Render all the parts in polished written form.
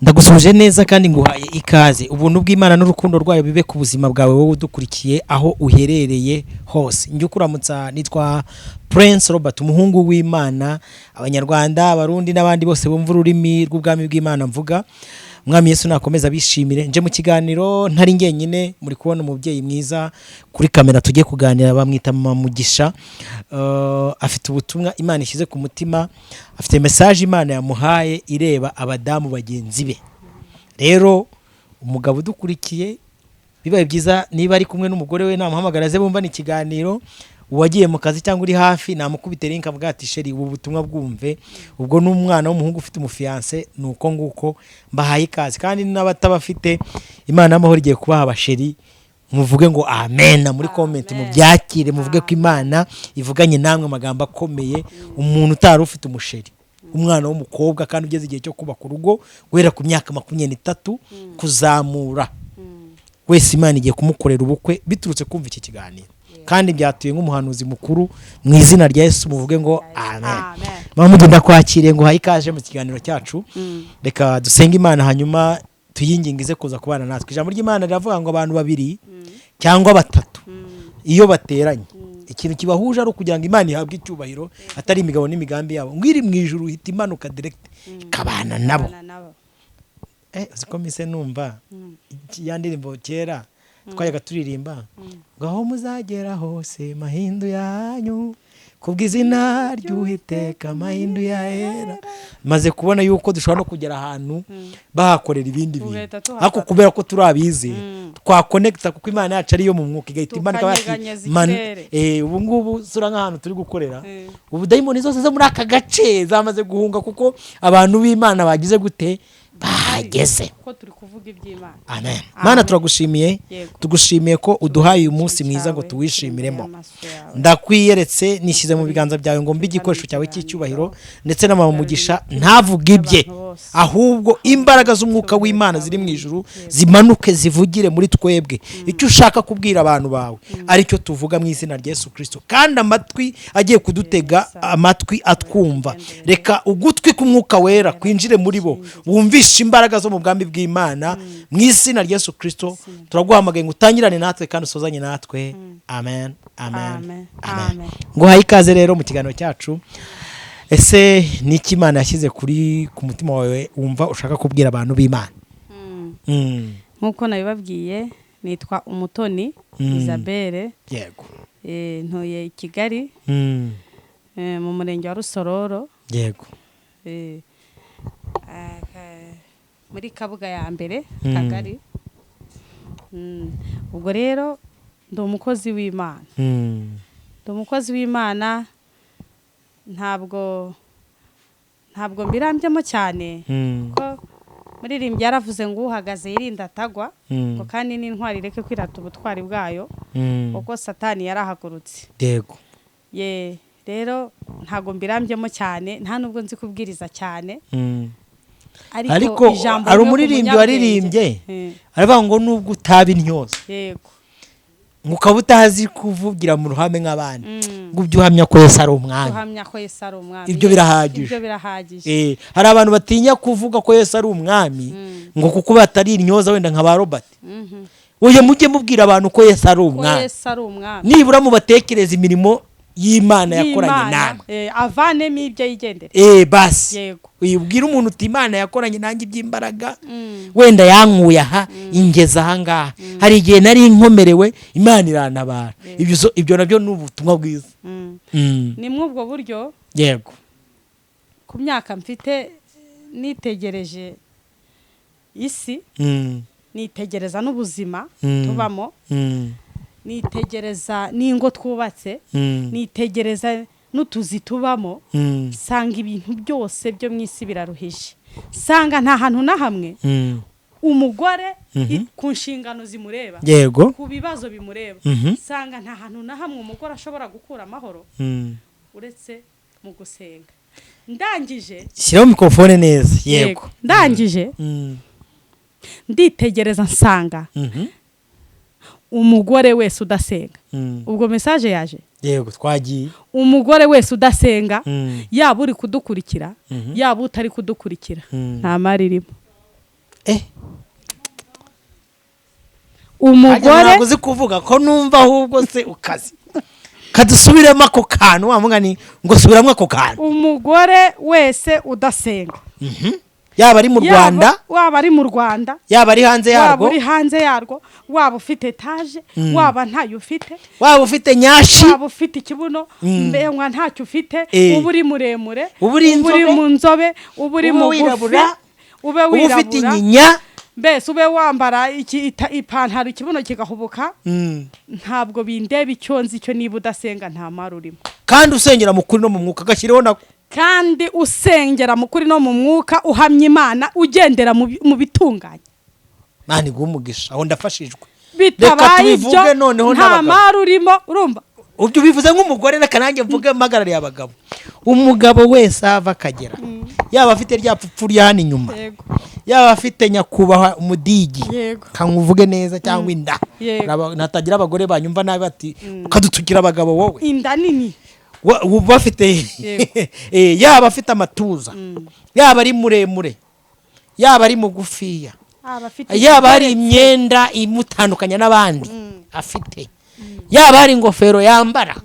Ndagusuhuje neza kandi nguhaye ikaze. Ubuntu bw'Imana n'urukundo rwayo bibe ku buzima bwawe, wowe udukurikiye aho uherereye hose. Njye ukuramutsa nitwa Prince Robert, umuhungu w'Imana. Abanyarwanda, Abarundi n'abandi bose bumva ururimi rw'ubwami bw'Imana mvuga, Mwami Yesu nakomeza abishimire. Nje mu kiganiro ntari njyenyine, muri kubona umubyeyi mwiza kuri kamera tugiye kuganira, bamwita Mama Mugisha. Afite ubutumwa Imana ishyize ku mutima, afite message Imana yamuhaye ireba abadamu bagenzi be. Rero umugabo udukurikiye, bibaye byiza niba ari kumwe n'umugore we namuhamagara aze bumvane ikiganiro. Uwagiye mu kazi cyangwa uri hafi namukubite link, avuga ati: "Chérie, ubu butumwa bwumve." Ubwo n'umwana w'umuhungu ufite umufiancé, ni uko nguko. Mbahaye ikaze, kandi n'abatabafite, Imana y'amahoro igiye kubaha abachéri. Muvuge ngo amena muri comment, mubyakire, muvuge ko Imana ivuganye namwe amagambo akomeye. Umuntu utari ufite umuchéri, umwana w'umukobwa kandi ugeze igihe cyo kubaka urugo, guhera ku myaka 23 kuzamura, wese Imana igiye kumukorera ubukwe biturutse kumva iki kiganiro, kandi byatuye nk'umuhanuzi mukuru mu izina rya Yesu. Muvuge ngo amen. Amen. Mama mugenda kwakiriye ngo uhaye ikaze mu kiganiro cyacu. Reka dusenge Imana, hanyuma tuyinginge ize kuza kubana natwe. Ijambo ry'Imana riravuga ngo abantu babiri cyangwa batatu iyo bateranye, ikintu kibahuje ari ukugira ngo Imana ihabwe icyubahiro, atari imigabo n'imigambi yabo, ngo iri mu ijuru ihita imanuka direct ikabana nabo. Bana nabo. Uzi ko mise numva ya ndirimbo kera twajyaga turirimba ngo: "Aho muzagera hose mahindu yanyu, kubw'izina ry'Uwiteka mahindu yahera." Maze kubona yuko dushobora no kugera ahantu bahakorera ibindi bintu, Tugahita tuhafata. ariko kubera ko turi abizera, twakonekita, kuko Imana yacu ariyo mu mwuka, igahita imanuka bati, Tukanyeganyeza ikirere. Ubu ngubu sura nk'ahantu turi gukorera, ubu dayimoni zose zo muri aka gace zamaze guhunga, kuko abantu b'Imana bagize gute? Bahageze. Ko turi kuvuga iby'Imana. Amen. Mana, turagushimiye. Tugushimiye ko uduhaye uyu munsi mwiza ngo Cyawe, tuwishimiremo. imbere y'amaso yawe. Ndakwiyeretse, nishyize mu biganza byawe ngo mbe igikoresho cyawe cy'icyubahiro, ndetse na Mama Mugisha ntavuge ibye, ahubwo imbaraga z'umwuka w'Imana ziri mu ijuru zimanuke zivugire muri twebwe icyo ushaka kubwira abantu bawe, aricyo tuvuga mu izina rya Yesu Kirisito. Kandi amatwi agiye kudutega amatwi atwumva, reka ugutwi k'Umwuka Wera kwinjire muri bo, wumvishe imbaraga zo mu bwami bw'Imana mu izina rya Yesu Kirisito. Turaguhamagaye ngo utangirane natwe kandi usozanye natwe. Amen, amen. Amen. Amen. Amen. Nguhaye ikaze rero mu kiganiro cyacu. Ese ni iki Imana yashyize ku mutima wawe wumva ushaka kubwira abantu b'Imana? Nk'uko nabibabwiye, nitwa Umutoni Isabelle. Ntuye i Kigali, mu murenge wa Rusororo, muri Kabuga ya mbere, kagari. Ubwo rero ndi umukozi w'Imana. Ndi umukozi w'Imana, ntabwo mbirambyemo cyane, ko muririmbyi yaravuze ngo uhagaze yirinda atagwa, ngo kandi n'intwari ireke kwirata ubutwari bwayo, kuko Satani yarahagurutse. Ye rero ntabwo mbirambyemo cyane, nta nubwo nzi kubwiriza cyane, ariko ijambo hari rimwe ku umuririmbyi munyabwenge. waririmbye, aravuga ngo nubwo utaba intyoza, ngo ukaba utazi kuvugira mu ruhame nk'abandi, ngo ujye uhamya ko Yesu ari umwami. Uhamya ko Yesu ari umwami. Ibyo birahagije. Ibyo birahagije. Hari abantu batinya kuvuga ko Yesu ari umwami, ngo kuko batari intyoza wenda nka ba Robert. Oya, mujye mubwira abantu ko Yesu ari ko umwami. Yesu ari umwami. Nibura mubatekereze imirimo y'Imana yakoranye y'Imana, namwe. Avanemo ibyo yigendere. Basi. Ubwire umuntu uti: "Imana yakoranye nanjye iby'imbaraga, wenda yankuye aha ingeza aha ngaha, hari igihe nari nkomerewe, Imana irantabara." Ibyo nabyo ni ubutumwa bwiza. Ni muri ubwo buryo, ku myaka mfite, nitegereje isi, nitegereza n'ubuzima tubamo, nitegereza n'ingo twubatse, nitegereza n'utuzi tubamo, nsanga ibintu byose byo mu isi biraruhije, nsanga nta hantu na hamwe umugore ku nshingano zimureba, ku bibazo bimureba, nsanga nta hantu na hamwe umugore ashobora gukura amahoro uretse mu gusenga. Ndangije, Shyiraho mikorofone neza, yego. Ndangije, nditegereza nsanga umugore wese udasenga, ubwo message yaje, Yego, twagiye. umugore wese udasenga, yaba uri kudukurikira, yaba utari kudukurikira, nta mari irimo. Umugore ntabwo uzi kuvuga ko numva, ahubwo se ukazi kadusubiremo ako kantu, wa mugani ngo subiramo ako kantu. Umugore wese udasenga, Yaba ari mu Rwanda, waba ari mu Rwanda, yaba ari hanze waba yarwo, uri hanze yarwo, waba ufite etaje, waba ntayo ufite, waba ufite nyashi, waba ufite ikibuno, mbengwa ntacyo ufite, uba uri muremure, Uba uri uba uri inzobe, mu nzobe, uba uri ube mugufi, wirabura, ube uba ufite wirabura, inyinya, mbese ube wambara ipantaro ikibuno kigahubuka, ntabwo bindeba. Icyo nzi cyo, niba udasenga nta mari urimo. Kandi usengera mu kuri no mu mwuka, agashyiraho nako. Kandi usengera mu kuri no mu mwuka, uhamya Imana, ugendera mu bitunganye. Mani guha umugisha, aho ndafashijwe. Bitabaye Tubivuge ibyo, noneho nta n'abagabo. mari urimo, urumva? Ubyo ubivuze nk'umugore, reka nanjye mvuge mpagarariye abagabo. Umugabo wese ava akagera, yaba afite rya pfupfu rya hano inyuma, yaba afite nyakubahwa umudigi, kankuvuge neza, cyangwa inda. Natagira abagore banyumva nabi bati ukadutukira abagabo wowe. Inda nini. Bafite yaba afite amatuza, yaba ari muremure, yaba ari mugufiya, aba afite yaba hari ikigeretse. imyenda imutandukanya n'abandi afite, yaba hari ingofero yambara,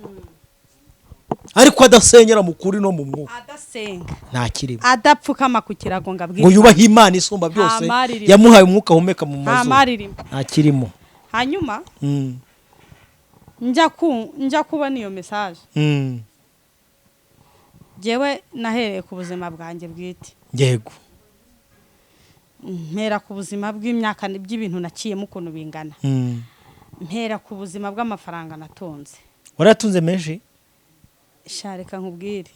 ariko adasengera mu kuri no mu mwuka, adasenga, nta kirimo. Adapfukama ku kirago ngo abwire Ngo yubahe Imana isumba byose, mari irimo. yamuhaye umwuka ahumeka mu Nta mazuru, mari irimo. nta kirimo. Hanyuma njya kubona iyo message, njyewe nahereye ku buzima bwanjye bwite, mpera ku buzima bw'imyaka by'ibintu naciyemo ukuntu bingana, mpera ku buzima bw'amafaranga natunze. Waratunze menshi? Sha, reka nkubwire,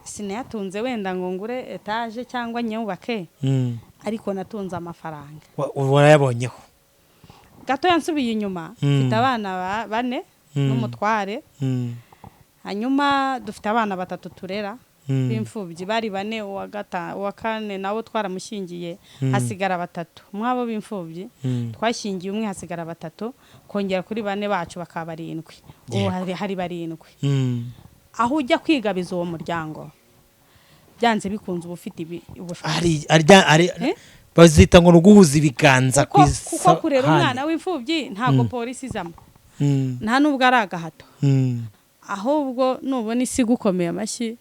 sinayatunze wenda ngo ngure etaje cyangwa nyubake, ariko natunze amafaranga. Warayabonyeho. Gatoya nsubiye inyuma, mfite abana bane n'umutware. Hanyuma dufite abana batatu turera b'imfubyi. Bari bane, uwa kane nawe twaramushyingiye, hasigara batatu. Mwabo b'imfubyi twashyingiye umwe, hasigara batatu, kongera kuri bane bacu bakaba barindwi. Ubu hari barindwi. Aho ujya kwigabiza uwo muryango, byanze bikunze uba ufite ubushobozi. Ari Eh? bazita ngo ni uguhuza ibiganza ku Kuko kurera isahani. umwana w'imfubyi ntabwo polisi izamo, nta nubwo ari agahato. Ahubwo nubona isi igukomeye amashyi,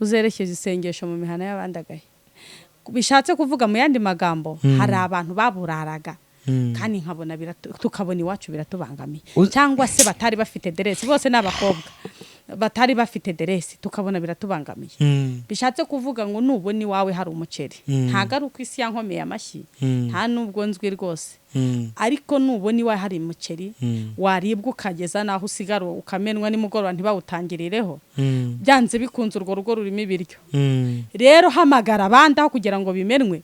uzerekeza isengesho mu mihana y'abandagaye. Bishatse kuvuga mu yandi magambo, hari abantu baburaraga, kandi nkabona tukabona iwacu biratubangamiye, cyangwa se batari bafite aderesi, bose ni abakobwa batari bafite aderesi, tukabona biratubangamiye. Bishatse kuvuga ngo nubona iwawe hari umuceri, ntabwo ari uko isi yankomeye amashyi, nta nubwo nzwi rwose, ariko nubona iwawe hari umuceri waribwa ukageza n'aho usigara ukamenwa nimugoroba ntibawutangirireho, byanze bikunze urwo rugo rurimo ibiryo. Rero hamagara abandi aho kugira ngo bimenwe,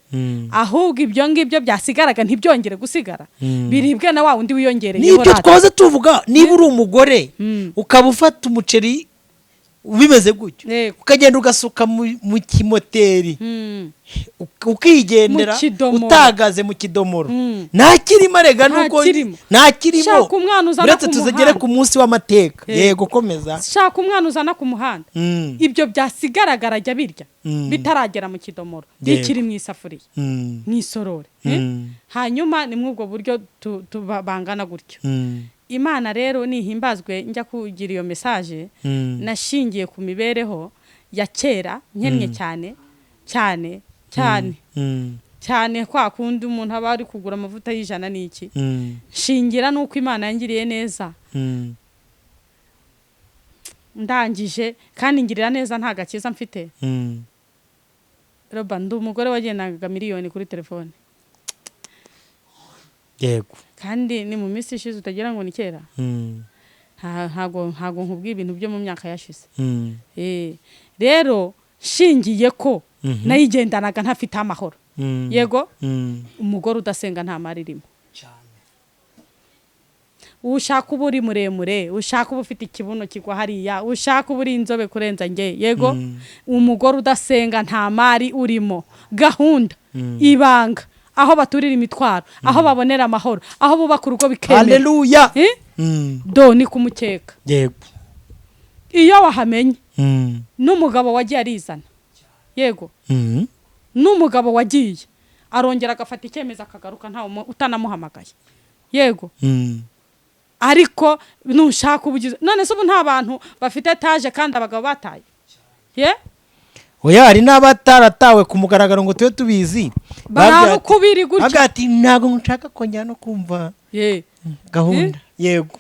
ahubwo ibyo ngibyo byasigaraga ntibyongere gusigara, biribwe na wa wundi wiyongereyeho. Nibyo Rata. twahoze tuvuga, niba uri umugore ukaba ufata umuceri bimeze gutyo, ukagenda ugasuka mu kimoteri, ukigendera, Mu kidomoro. utagaze mu kidomoro, nta kirimo arega. Nta Nuko kirimo. nta kirimo. Shaka umwana uzana Uretse ku tuzagere muhanda. ku munsi w'amateka. Yego, komeza. Shaka umwana uzana ku muhanda, ibyo byasigaragara ajya birya bitaragera mu kidomoro, bikiri mu isafuriya, mu isorori, eh? Hanyuma ni muri ubwo buryo bangana gutyo. Imana rero nihimbazwe. Njya kugira iyo message, nashingiye ku mibereho ya kera nkennye cyane cyane cyane cyane, kwa kundi umuntu aba ari kugura amavuta y'ijana n'iki. Shingira nuko Imana yangiriye neza, ndangije kandi ngirira neza nta gakiza mfite. Roba, ndi umugore wagendaga miliyoni kuri telefone. Kandi ni mu minsi ishize, utagira ngo ni kera. Ntago nkubwiye ibintu byo mu myaka yashize. Rero shingiye ko nayigendanaga ntafite amahoro, yego, umugore udasenga nta mari irimo. Ushaka uba uri muremure, ushaka uba ufite ikibuno kigwa hariya, ushaka uba uri inzobe kurenza nge, yego, umugore udasenga nta mari urimo. Gahunda, ibanga, aho baturira imitwaro, aho babonera amahoro, aho bubaka urugo bikemera. Haleluya. Eh? Do ni kumukeka. Iyo wahamenye, n'umugabo wagiye arizana, yego, n'umugabo wagiye Arongera agafata icyemezo akagaruka ntawe utanamuhamagaye. Yego. Ariko nushaka ubugize none se ubu nta bantu bafite etaje kandi abagabo bataye ye? Oya, hari n'abataratawe ku mugaragaro ngo tube tubizi. Barara ukubiri gutya. Bavuga ati ntabwo nshaka kongera no kumva ye gahunda. Yego.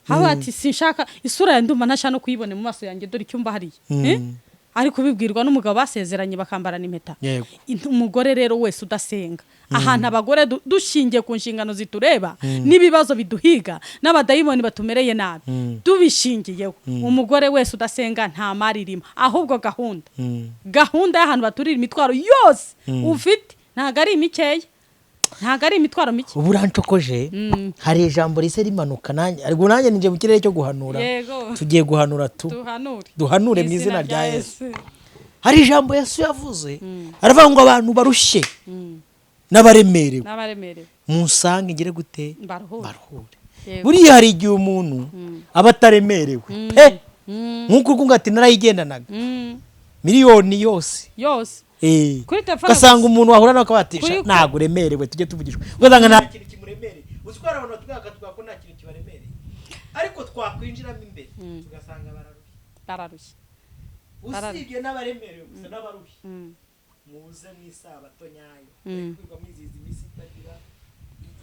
Haba ati sinshaka isura ya ndumva ntashaka no kuyibona mu maso yanjye, dore icyumba hariya. Ariko ubibwirwa n'umugabo basezeranye bakambarana impeta. Yego. Umugore rero wese udasenga, ahantu abagore dushingiye ku nshingano zitureba n'ibibazo biduhiga n'abadayimoni batumereye nabi, tubishingiyeho, umugore wese udasenga nta mari irimo, ahubwo gahunda gahunda y'ahantu baturira imitwaro yose ufite ntabwo ari imikeya, ntabwo ari imitwaro mike. Ubu urancokoje. Hari ijambo rise rimanuka nanjye, ariko nanjye ninjye mu kirere cyo guhanura. Yego. Tugiye guhanura tu Duhanure. Duhanure mu izina rya Yesu. Hari ijambo Yesu yavuze, aravuga ngo abantu barushye n'abaremerewe n'abaremerewe munsange ngire gute? Mbaruhure. Baruhure. Yego. Buriya hari igihe umuntu aba ataremerewe pe, nk'uko ukunga ati narayigendanaga miliyoni yose. Yose. Kuri telefone Ugasanga gusa. umuntu wahura nawe akabatisha ntabwo uremerewe, tujye tuvugishwa, ugasanga nta kintu kimuremereye. Uzi ko hari abantu batubwira bakatubwira ko nta kintu kibaremereye, ariko twakwinjiramo imbere tugasanga bararushye. Bararushye. Usibye n'abaremerewe gusa, n'abarushye. Muze mu isabato nyayo, kwirirwa mwizihiza iminsi itagira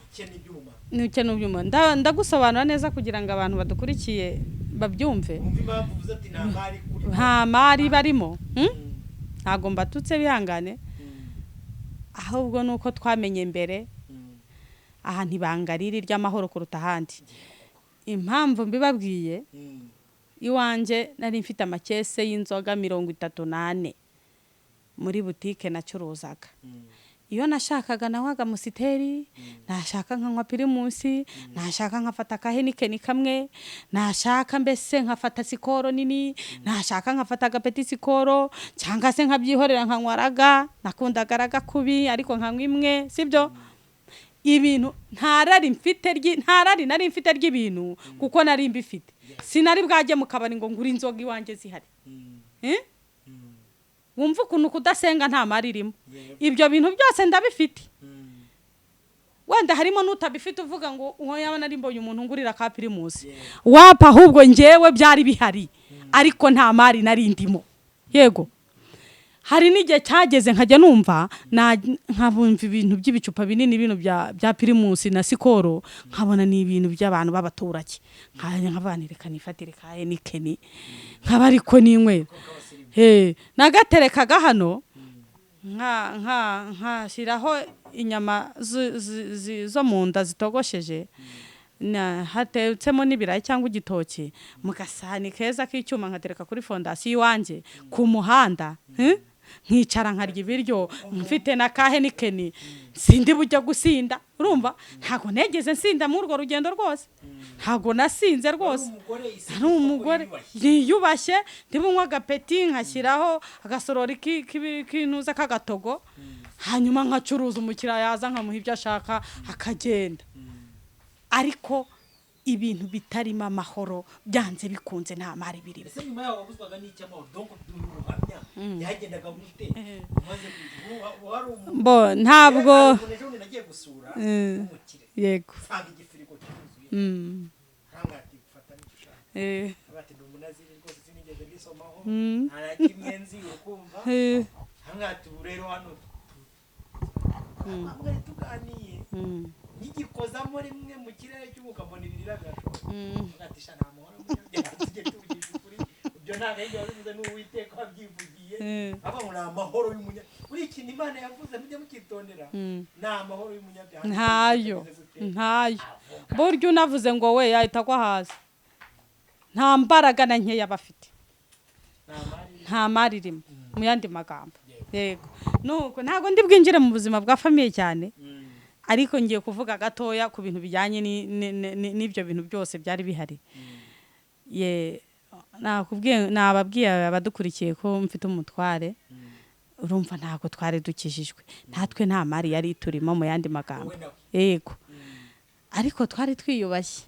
icye n'ibyuma. Nicyo n'ubyuma. Ndagusobanura neza kugira ngo abantu badukurikiye babyumve. Wumva impamvu uvuze ati nta mari kuri Nta mari barimo. Ntabwo mbatutse, bihangane, ahubwo ni uko twamenye mbere ahantu ibanga riri ry'amahoro kuruta ahandi. Impamvu mbibabwiye, iwanjye nari mfite amakese y'inzoga 34 muri butike nacuruzaga. Iyo nashakaga nanywaga Amstel, nashaka nkanywa Primus, nashaka nkafata ka Heineken kamwe, nashaka mbese nkafata Skol nini, nashaka nkafata agapeti Skol, cyangwa se nkabyihorera nkanywa Lager. Nakundaga Lager kubi, ariko nkanywa imwe, sibyo? Ibintu nta rari mfite nta rari nari mfite ry'ibintu kuko nari mbifite. Sinari bwajye mu kabari ngo ngure inzoga iwanjye zihari. Eh? Wumva ukuntu kudasenga nta mari irimo. Ibyo bintu byose ndabifite. Wenda harimo n'utabifite uvuga ngo uwo yaba nari mbonye umuntu ngurira ka Primus wapa, ahubwo njyewe byari bihari ariko nta mari nari ndimo. Yego, hari n'igihe cyageze nkajya numva nkabumva ibintu by'ibicupa binini bino bya Primus na Skol, nkabona ni ibintu by'abantu b'abaturage, nkajya nkavanira reka nifatire ka Heineken nkaba ariko ninywera. Nagaterekaga hano nka nka nkashyiraho inyama zo mu nda zitogosheje, hatetsemo n'ibirayi cyangwa igitoki mu gasahani keza k'icyuma, nkatereka kuri fondasiyo iwanjye ku muhanda, Nkicara nkarya ibiryo mfite na ka Heineken, sindi bujya gusinda. Urumva ntabwo negeze nsinda muri urwo rugendo rwose, ntabwo nasinze rwose. Ari umugore yiyubashye, ndibunywa agapeti nkashyiraho agasorori k'intuza k'agatogo, hanyuma nkacuruza, umukiriya yaza nkamuha ibyo ashaka akagenda. Ariko ibintu bitarimo amahoro byanze bikunze nta mari birimo. Ese nyuma yaho wabuzwaga n'icyo amahoro? Donc duha ubuhamya, yagendaga gute umaze wari umuntu? Bo ntabwo Hari umuntu ejo bundi nagiye gusura w'umukire, Yego. nsanga igifirigo cyuzuye, arambwira ati fata n'icyo ushaka. Aravuga ati ndi umunaziri rwose, sinigeze mbisomaho, nta na kimwe nzi, ukumva. Arambwira ati ubu rero hano mwari tuganiye, nkigikozamo rimwe mu kirere cy'umwuka mbona ibirira birashoboka. Avuga ati sha nta mahoro munyabyaha, tujye tuvugisha ukuri, ibyo ntabwo ari ibyo wabivuze, ni Uwiteka wabyivugiye. Avuga ngo ni amahoro y'umunya, buri ikintu Imana yavuze mujye mukitondera, ni amahoro y'umunyabyaha. Ntayo. Ntayo. Burya unavuze ngo we yahita agwa hasi, nta mbaraga na nkeya aba afite. Nta mari. Nta mari irimo mu yandi magambo. Yego, nuko ntabwo ndi bwinjire mu buzima bwa famille cyane, ariko ngiye kuvuga gatoya ku bintu bijyanye n'ibyo bintu byose byari bihari. Ye, nakubwiye, nababwiye abadukurikiye ko mfite umutware. Urumva ntabwo twari dukijijwe natwe, nta mari yari iturimo mu yandi magambo. Wowe nawe. Yego, ariko twari twiyubashye.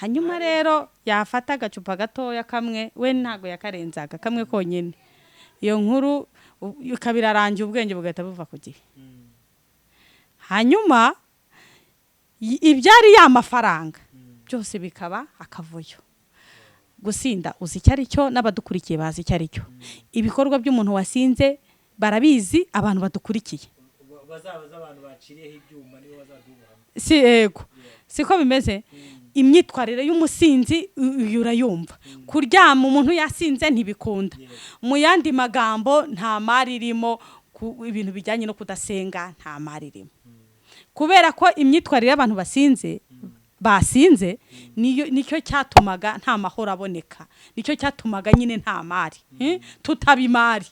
Hanyuma rero yafata agacupa gatoya kamwe, we ntabwo yakarenzaga kamwe konyine. Iyo nkuru Ikaba irarangiye, ubwenge bugahita buva ku gihe. Hanyuma ibyari ya mafaranga byose bikaba akavuyo. Gusinda uzi icyo ari cyo, n'abadukurikiye bazi icyo ari cyo. Ibikorwa by'umuntu wasinze barabizi abantu badukurikiye. Bazabaza abantu baciriyeho ibyuma, nibo bazaduha. Si yego, siko bimeze. Imyitwarire y'umusinzi uyu urayumva. Kuryama umuntu yasinze ntibikunda. Mu yandi magambo, nta mari irimo ku ibintu bijyanye no kudasenga, nta mari irimo, kubera ko imyitwarire y'abantu basinze niyo nicyo cyatumaga nta mahoro aboneka, nicyo cyatumaga nyine nta mari, tutaba imari.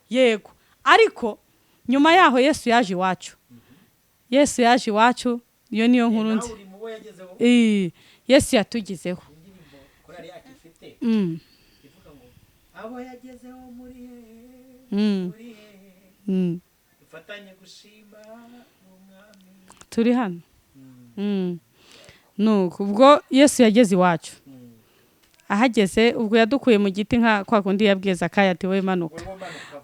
Yego, ariko nyuma yaho Yesu yaje iwacu. Yesu yaje iwacu, iyo niyo nkuru nzi. Uri mu bo yagezeho. Yesu yatugizeho. Indirimbo korali yacu ifite ivuga ngo abo yagezeho muri hehe? Muri hehe? Dufatanye gushima umwami. Turi hano. Nuko ubwo Yesu yageze iwacu, ahageze ubwo yadukuye mu giti, nka kwa kundi yabwiye Zakayo ati: "We manuka."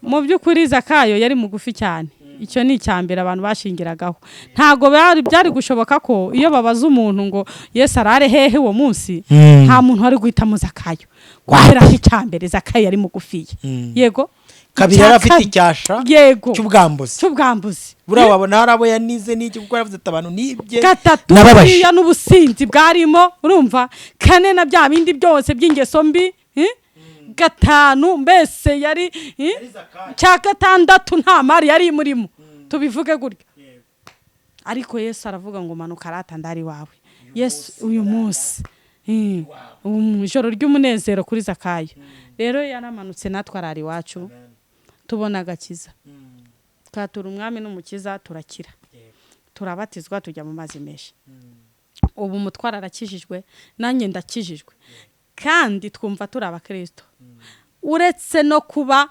Mu by'ukuri Zakayo yari mugufi cyane. Icyo ni icya mbere abantu bashingiragaho. Ntabwo byari gushoboka ko iyo babaza umuntu ngo Yesu arare hehe uwo munsi, nta muntu wari guhitamo Zakayo, kubera ko icya mbere Zakayo yari mugufiya. Yego. Kabiri, Icya yari afite icyasha cy'ubwambuzi. Cy'ubwambuzi. Buriya wabona hari abo yanize n'iki, kuko yaravuze ati: "Abantu nibye Gatatu, nababaje." buriya n'ubusinzi bwarimo, urumva. Kane, na bya bindi byose by'ingeso mbi, eh? Gatanu, mbese yari, eh? Cya gatandatu, nta mari yari imurimo, tubivuge gutyo. Ariko Yesu aravuga ngo: "Manuka arata, ndari wawe." Yesu uyu munsi, mu ijoro ry'umunezero kuri Zakayo rero, yaramanutse natwe arara iwacu, tubona agakiza, twatura umwami n'umukiza, turakira, turabatizwa, tujya mu mazi menshi. Ubu umutwaro arakijijwe, nanjye ndakijijwe, kandi twumva turi abakirisito. Uretse no kuba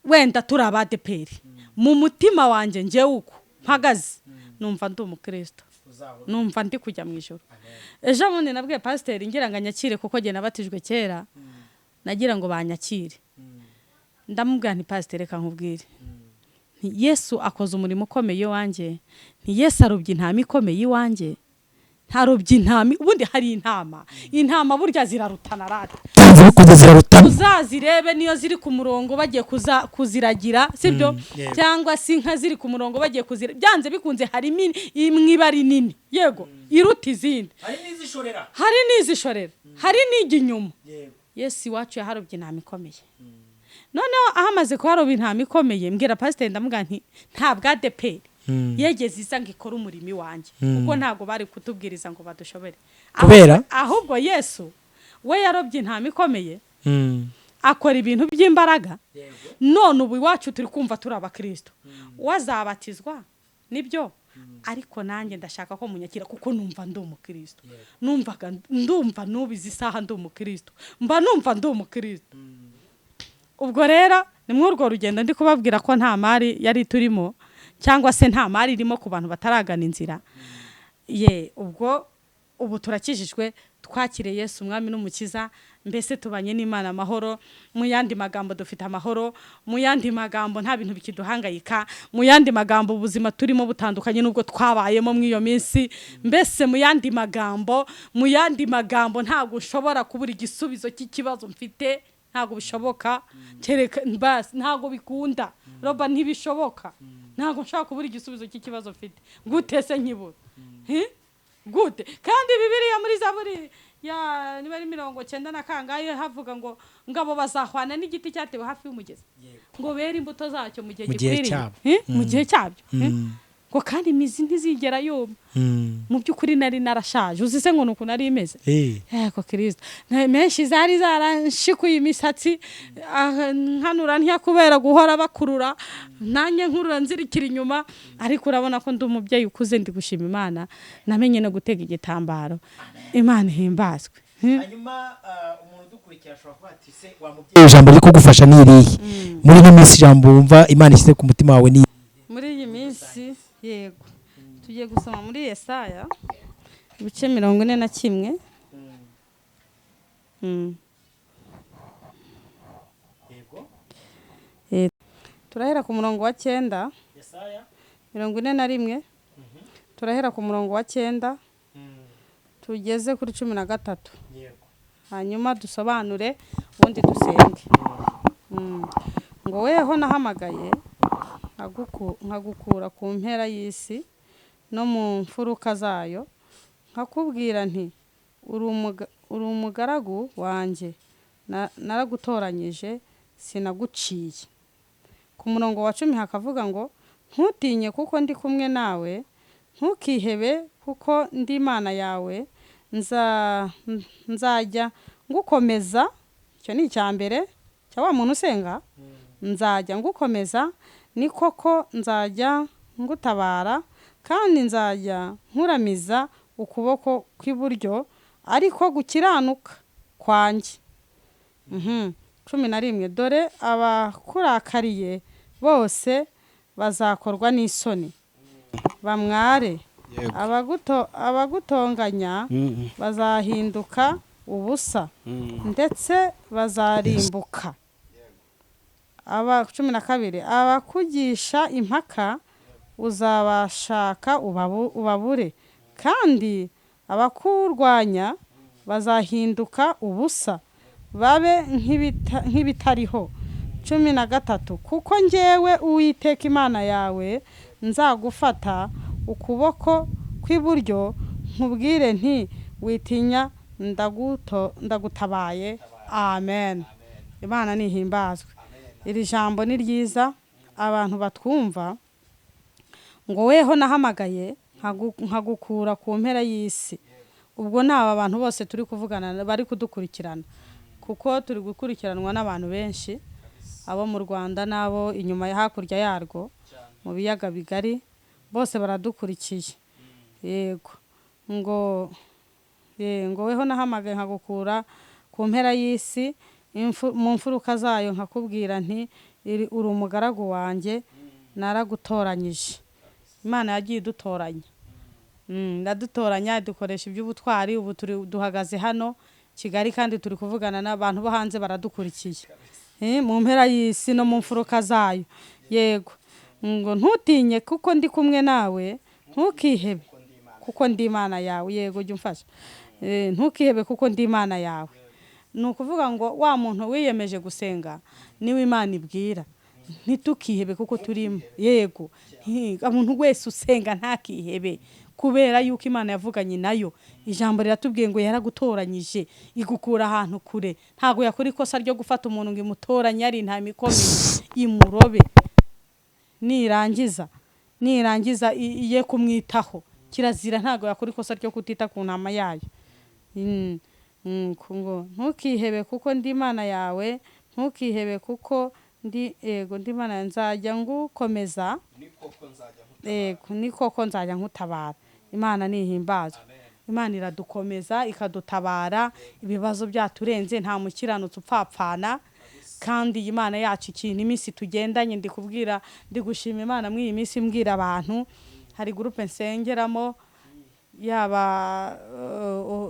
wenda turi abadeperi, mu mutima wanjye njyewe uko mpagaze numva ndi umukristo, numva ndi kujya mu ijoro. Ejo bundi nabwiye pasiteri ngira ngo anyakire, kuko njye nabatijwe kera, nagira ngo banyakire. Ndamubwira nti: "Pasiteri, reka nkubwire nti Yesu akoze umurimo ukomeye iwanjye, nti Yesu arobye intama ikomeye iwanjye." Ntarobye intama, ubundi hari intama, intama burya zirarutana rata. Byanze bikunze zirarutana. Uzazirebe niyo ziri ku murongo bagiye kuziragira, sibyo? Yego. Cyangwa se inka ziri ku murongo bagiye kuzira, byanze bikunze harimo imwe iba ari nini, yego, iruta izindi. Hari n'izishorera. Hari n'izishorera, hari n'ijya inyuma. Yego. Yesu iwacu yaharobye intama ikomeye. Noneho aho amaze kuharoba intama ikomeye, mbwira pasiteri, ndamubwira nti: "Ntabwo ADEPR yegeze iza ngo ikore umurimo iwanjye, kuko ntabwo bari kutubwiriza ngo badushobore." Kubera? Ahubwo Yesu we yarobye intama ikomeye, akora ibintu by'imbaraga. None ubu iwacu turi kumva turi abakristo. Wazabatizwa nibyo, ariko nanjye ndashaka ko munyakira, kuko numva ndi umukristo. Numvaga ndumva n'ubu izi saha ndi umukristo, mba numva ndi umukristo. Ubwo rero ni muri urwo rugendo ndi kubabwira ko nta mari yari turimo, cyangwa se nta mari irimo ku bantu bataragana inzira ye. Ubwo ubu turakijijwe, twakiriye Yesu umwami n'umukiza, mbese tubanye n'Imana amahoro. Mu yandi magambo, dufite amahoro. Mu yandi magambo, nta bintu bikiduhangayika. Mu yandi magambo, ubuzima turimo butandukanye n'ubwo twabayemo muri iyo minsi. Mbese mu yandi magambo, ntabwo ushobora kubura igisubizo cy'ikibazo mfite, ntabwo bishoboka. Kereka basi ntabwo bikunda roba, ntibishoboka. Ntabwo nshobora kubura igisubizo cy'ikibazo mfite. Gute se nkibura? Hi? Gute kandi Bibiliya muri Zaburi ya niba ari 90 na kangahe havuga ngo ngabo bazahwana n'igiti cyatewe hafi y'umugezi, ngo bere imbuto zacyo mu gihe Mu gihe gikwiriye. cyabo. Mu gihe cyabyo. Ngo kandi imizi ntizigera yuma. Mu by'ukuri nari narashaje, uzi se ngo ni uku nari imeze? Yego Kirisito, menshi zari zaranshikuye imisatsi, nkanura ntya kubera guhora bakurura, nanjye nkurura nzirikira inyuma. Ariko urabona ko ndi umubyeyi ukuze, ndi gushima Imana, namenye no gutega igitambaro. Imana ihimbazwe. Hanyuma umuntu udukurikiye ashobora kuba ati: "Se wa mubyeyi, ijambo riri kugufasha ni irihe muri ino minsi? Ijambo wumva Imana ishyize ku mutima wawe ni Muri iyi minsi, yego, tugiye gusoma muri Yesaya ibice 41. Turahera ku murongo wa 9. Yesaya 41. Turahera ku murongo wa 9 tugeze kuri 13. Yego. Hanyuma dusobanure, ubundi dusenge. Ngo weho nahamagaye nkagukura ku mpera y'isi no mu mfuruka zayo, nkakubwira nti uri umugaragu wanjye, naragutoranyije sinaguciye. Ku murongo wa 10 hakavuga ngo ntutinye kuko ndi kumwe nawe, ntukihebe kuko ndi Imana yawe, nzajya ngukomeza. Icyo ni icya mbere cya wa muntu usenga. Nzajya ngukomeza, ni koko nzajya ngutabara, kandi nzajya nkuramiza ukuboko kw'iburyo ariko gukiranuka kwanjye. 11, dore abakurakariye bose bazakorwa n'isoni bamware, abagutonganya bazahinduka ubusa, ndetse bazarimbuka. Aba 12, abakugisha impaka uzabashaka ubabure, kandi abakurwanya bazahinduka ubusa babe nk'ibitariho. 13, kuko njyewe Uwiteka Imana yawe nzagufata ukuboko kw'iburyo, nkubwire nti witinya, ndagutabaye. Amen. Imana nihimbazwe. Iri jambo ni ryiza, abantu batwumva. Ngo weho nahamagaye nkagukura ku mpera y'isi. Ubwo naba abantu bose turi kuvugana bari kudukurikirana, kuko turi gukurikiranwa n'abantu benshi, abo mu Rwanda n'abo inyuma ya hakurya yarwo mu biyaga bigari, bose baradukurikiye. Yego. Ngo ngo weho nahamagaye nkagukura ku mpera y'isi, mu mfuruka zayo, nkakubwira nti uri umugaragu wanjye, naragutoranyije. Imana yagiye idutoranya. Ndadutoranya, dukoresha iby'ubutwari. Ubu turi duhagaze hano Kigali, kandi turi kuvugana n'abantu bo hanze baradukurikiye. Mu mpera y'isi no mu mfuruka zayo. Yego. Ngo ntutinye kuko ndi kumwe nawe, ntukihebe kuko ndi Imana yawe. Yego, jya umfasha. Ntukihebe kuko ndi Imana yawe. Ni ukuvuga ngo wa muntu wiyemeje gusenga niwe Imana ibwira ntitukihebe kuko turimo. Yego, umuntu wese usenga ntakihebe, kubera yuko Imana yavuganye nayo. Ijambo riratubwiye ngo yaragutoranyije igukura ahantu kure. Ntago yakora ikosa ryo gufata umuntu ngo imutoranye ari intama ikomeye imurobe, nirangiza iye kumwitaho. Kirazira, ntago yakora ikosa ryo kutita ku ntama yayo. Ngo ntukihebe kuko ndi Imana yawe, ntukihebe kuko ndi, yego, ndi Imana yawe, nzajya ngukomeza, yego, ni koko nzajya nkutabara. Imana nihimbazwe. Imana iradukomeza ikadutabara ibibazo byaturenze. Nta mukiranutsi upfapfana, kandi iyi Imana yacu ikintu iminsi tugendanye, ndi kubwira, ndi gushima Imana muri iyi minsi, mbwira abantu hari groupe nsengeramo, yaba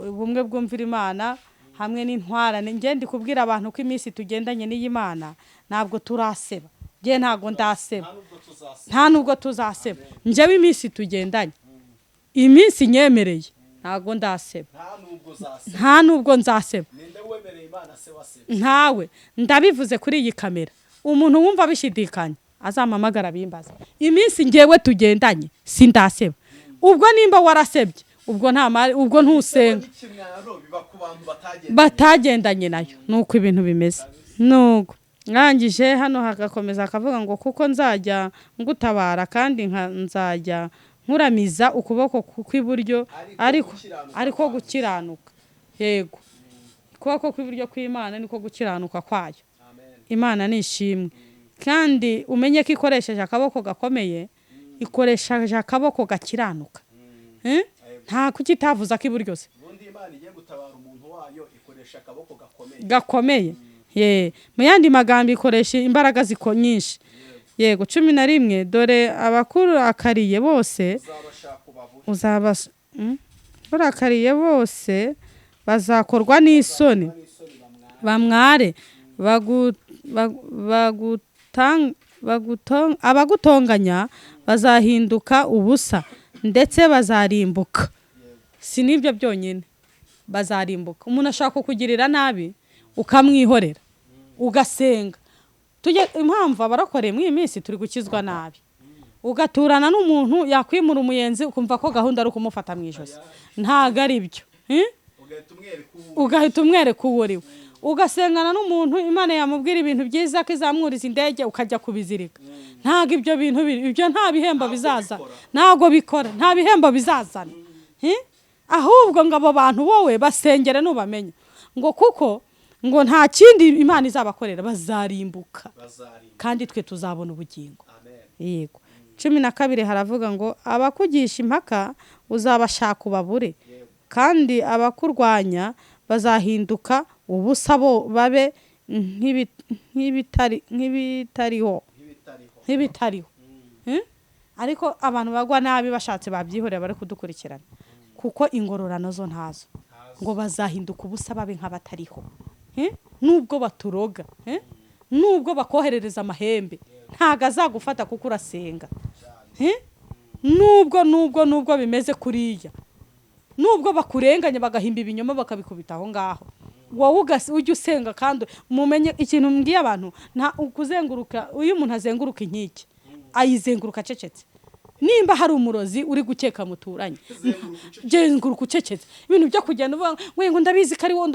ubumwe bwumvira Imana hamwe n'intwarane. Nge ndi kubwira abantu ko iminsi tugendanye n'iyi Mana ntabwo turaseba. Nge ntabwo ndaseba, nta nubwo tuzaseba. Njyewe iminsi tugendanye, iminsi nyemereye, ntabwo ndaseba, nta nubwo nzaseba. Ntawe ndabivuze kuri iyi kamera, umuntu wumva bishidikanya azampamagara bimbaza. Iminsi ngewe tugendanye sindaseba. Ubwo nimba warasebye, ubwo nta mari, ubwo ntusenga, batagendanye nayo. Nuko ibintu bimeze. Nuko ngangije hano hagakomeza akavuga ngo kuko nzajya ngutabara, kandi nzajya nkuramiza ukuboko kw'iburyo ariko gukiranuka. Yego, ukuboko kw'iburyo kw'Imana niko gukiranuka kwayo. Imana nishimwe. Kandi umenye ko ikoresheje akaboko gakomeye, ikoresheje akaboko gakiranuka. Nta kukitavuza k'iburyo se. Ubundi Imana igiye gutabara umuntu wayo ikoresha akaboko gakomeye. Ye, mu yandi magambo ikoresha imbaraga ziko nyinshi. Yego, 11, dore abakurakariye bose urakariye bose bazakorwa n'isoni bamware, Abagutonganya bazahinduka ubusa, ndetse bazarimbuka. Si n'ibyo byonyine, bazarimbuka. Umuntu ashaka kukugirira nabi ukamwihorera, ugasenga. Tujye impamvu abarokoreye muri iyi minsi turi gukizwa nabi. Ugaturana n'umuntu yakwimura umuyenzi, ukumva ko gahunda ari ukumufata mu ijosi. Ntago ari byo. Ugahita umwereka uwo uri we. Ugasengana n'umuntu, Imana yamubwira ibintu byiza ko izamwuriza indege, ukajya kubizirika. Ntago ibyo bintu ibyo nta bihembo bizaza, ntago bikora, nta bihembo bizazana. Ahubwo ngo abo bantu wowe basengere nubamenya, ngo kuko ngo nta kindi Imana izabakorera, bazarimbuka, kandi twe tuzabona ubugingo. Yego. 12 haravuga ngo abakugisha impaka uzabashaka ubabure, kandi abakurwanya bazahinduka ubusa, bo babe nk'ibitariho. Ariko abantu bagwa nabi bashatse babyihorera, bari kudukurikirana, kuko ingororano zo ntazo, ngo bazahinduka ubusa babe nk'abatariho. Nubwo baturoga, nubwo bakoherereza amahembe, ntago azagufata kuko urasenga. Nubwo bimeze kuriya, nubwo bakurenganya bagahimba ibinyoma bakabikubita aho ngaho, wowe ujya usenga. Kandi mumenye ikintu mbwiye abantu, nta kuzenguruka. Iyo umuntu azenguruka inkike, ayizenguruka acecetse. Nimba hari umurozi uri gukeka muturanye, zenguruka ucecetse. Ibintu byo kugenda uvuga ngo ndabizi ko ari wowe,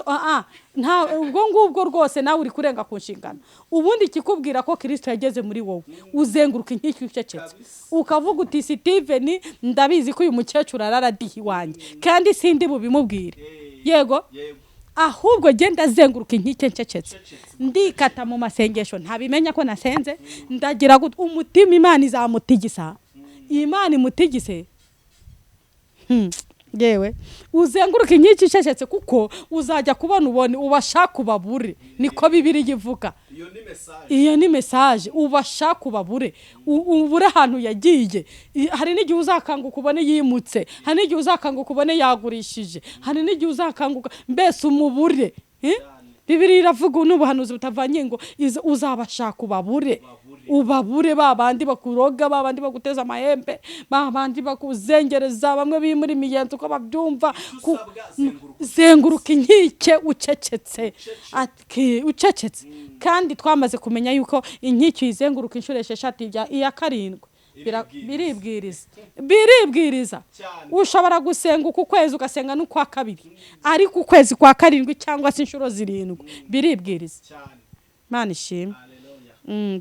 nta ubwo ngubwo rwose nawe uri kurenga ku nshingano. Ubundi ikikubwira ko Kristo yageze muri wowe, uzenguruka inkike ucecetse, ukavuga uti Steven, ndabizi ko uyu mukecuru araradihi wanjye, kandi sindi bubimubwire. Yego, ahubwo genda azenguruka inkike ncecetse, ndikata mu masengesho, ntabimenya ko nasenze, ndagira gute umutima Imana izamutigisa, Imana imutigise. Yewe, uzenguruka inkike icecetse, kuko uzajya kubona ubone ubashaka ubabure. Niko Bibiliya ivuga. Iyo ni message, ubashaka ubabure, ubure ahantu yagiye. Hari n'igihe uzakanguka ubone yimutse, hari n'igihe uzakanguka ubone yagurishije, hari n'igihe uzakanguka mbese umubure. Bibiliya iravuga n'ubuhanuzi butavanye ngo uzabashaka ubabure, ubabure ba bandi bakuroga, ba bandi baguteza amahembe, ba bandi bakuzengereza, bamwe bimura imigenzo uko babyumva. Zenguruka inkike ucecetse, ucecetse. Kandi twamaze kumenya yuko inkike uyizenguruka inshuro 6, iya 7 biribwiriza, biribwiriza. Ushobora gusenga uku kwezi ugasenga n'ukwa 2, ariko ukwezi kwa 7 cyangwa se inshuro 7 biribwiriza. Imana ishimwe.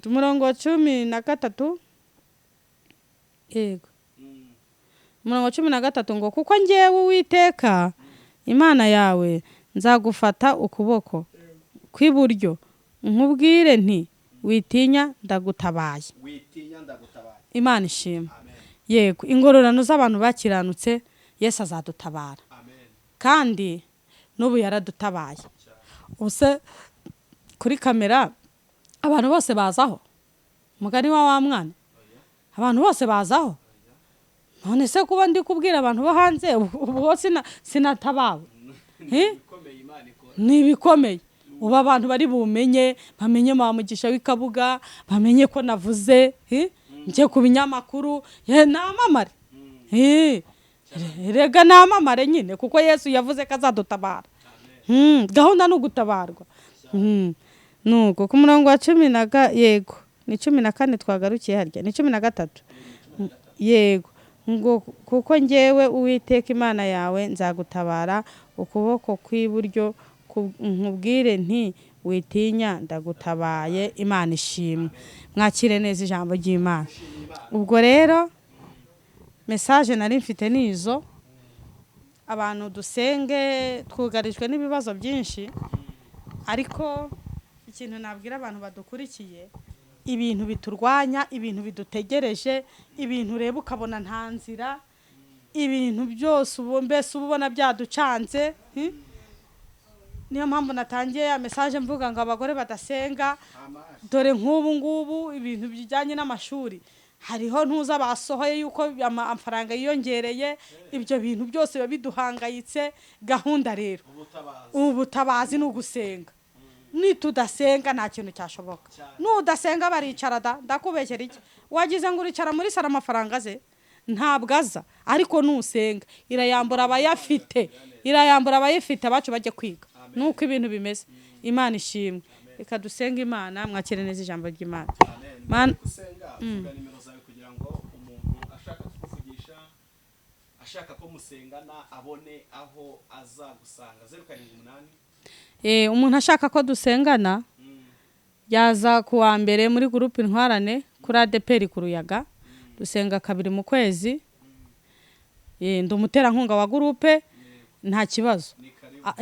Umurongo wa 13. Yego, umurongo wa 13 ngo kuko njyewe Uwiteka Imana yawe nzagufata ukuboko kw'iburyo, nkubwire nti witinya ndagutabaye. Imana ishimwe. Yego, ingororano z'abantu bakiranutse Yesu azadutabara, kandi n'ubu yaradutabaye. Ubuse kuri kamera abantu bose bazaho, mugani wa mwana, abantu bose bazaho. None se kuba ndi kubwira abantu bo hanze, ubu sinatabawe? Ni ibikomeye. Ubu abantu bari bumenye, bamenye Mugisha w'Ikabuga, bamenye ko navuze, njye ku binyamakuru, namamare. Rega namamare nyine, kuko Yesu yavuze ko azadutabara. Gahunda ni ugutabarwa. Nuko ku murongo wa 10 yego ni 14 twagarukiye harya, ni 13. Yego, ngo kuko njyewe Uwiteka Imana yawe nzagutabara ukuboko kw'iburyo, nkubwire nti witinya ndagutabaye. Imana ishimwe. Mwakire neza ijambo ry'Imana. Ubwo rero message nari mfite nizo. Abantu dusenge, twugarijwe n'ibibazo byinshi, ariko ikintu nabwira abantu badukurikiye, ibintu biturwanya, ibintu bidutegereje, ibintu ureba ukabona nta nzira, ibintu byose ubu mbese ubona byaducanze. Niyo mpamvu natangiye ya message mvuga ngo abagore badasenga, dore nk'ubu ngubu ibintu bijyanye n'amashuri hariho ntuza basohoye yuko amafaranga yiyongereye, ibyo bintu byose biba biduhangayitse. Gahunda rero ubutabazi ni ugusenga. Nitudasenga nta kintu cyashoboka. Nudasenga baricara da. Ndakubeshyera iki? Wagize ngo uricara muri saro amafaranga aze? Ntabwo aza. Ariko nusenga irayambura abayafite, irayambura abayifite, abacu bajye kwiga. Nuko ibintu bimeze. Imana ishimwe. Reka dusenge Imana, mwakire neza ijambo ry'Imana. Amen. Usenga, vuga nimero zawe kugira ngo umuntu ashaka kukuvugisha, ashaka ko musengana, abone aho azagusanga. 078. Umuntu ashaka ko dusengana yaza ku wa mbere muri groupe Intwarane kuri ADEPR ku Ruyaga. Dusenga kabiri mu kwezi. Ndi umuterankunga wa groupe, nta kibazo.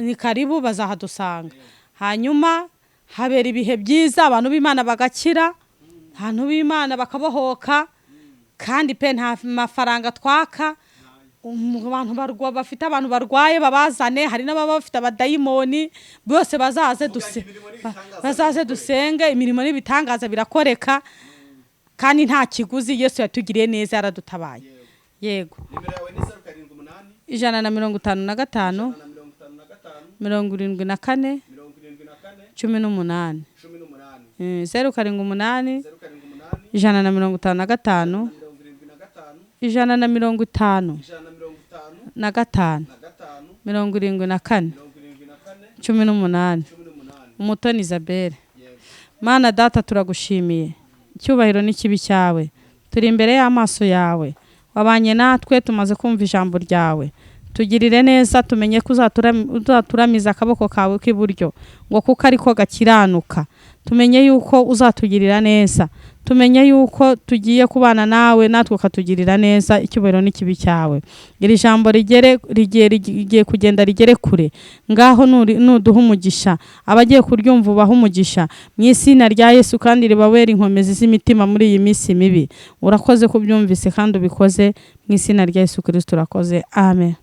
Ni karibu, bazahadusanga. Hanyuma habera ibihe byiza, abantu b'Imana bagakira, abantu b'Imana bakabohoka. Kandi pe, nta mafaranga twaka. Abantu bafite abantu barwaye babazane. Hari n'ababa bafite abadayimoni, bose bazaze duse bazaze dusenge. Imirimo n'ibitangaza birakoreka kandi nta kiguzi. Yesu yatugiriye neza, yaradutabaye. Yego. Nimero yawe ni 078. 155. 155. 74. 74. 18. 18. 078. 078. 155. 75. 150. 150. Na gatanu. Na gatanu. 74. 74. 18. 18. Umutoni Isabelle. Mana Data, turagushimiye. Icyubahiro n'ikibi cyawe. Turi imbere y'amaso yawe. Wabanye natwe, tumaze kumva ijambo ryawe. Tugirire neza, tumenye ko uzaturamiza akaboko kawe k'iburyo, ngo kuko ariko gakiranuka. Tumenye yuko uzatugirira neza, tumenye yuko tugiye kubana nawe, natwe ukatugirira neza. Icyubahiro n'ikibi cyawe. Iri jambo rigere, rigiye kugenda rigere kure. Ngaho nuduha umugisha, abagiye kuryumva ubaha umugisha mu izina rya Yesu, kandi ribabere inkomezi z'imitima muri iyi minsi mibi. Urakoze kubyumvise kandi ubikoze mu izina rya Yesu Kristo, urakoze, amen.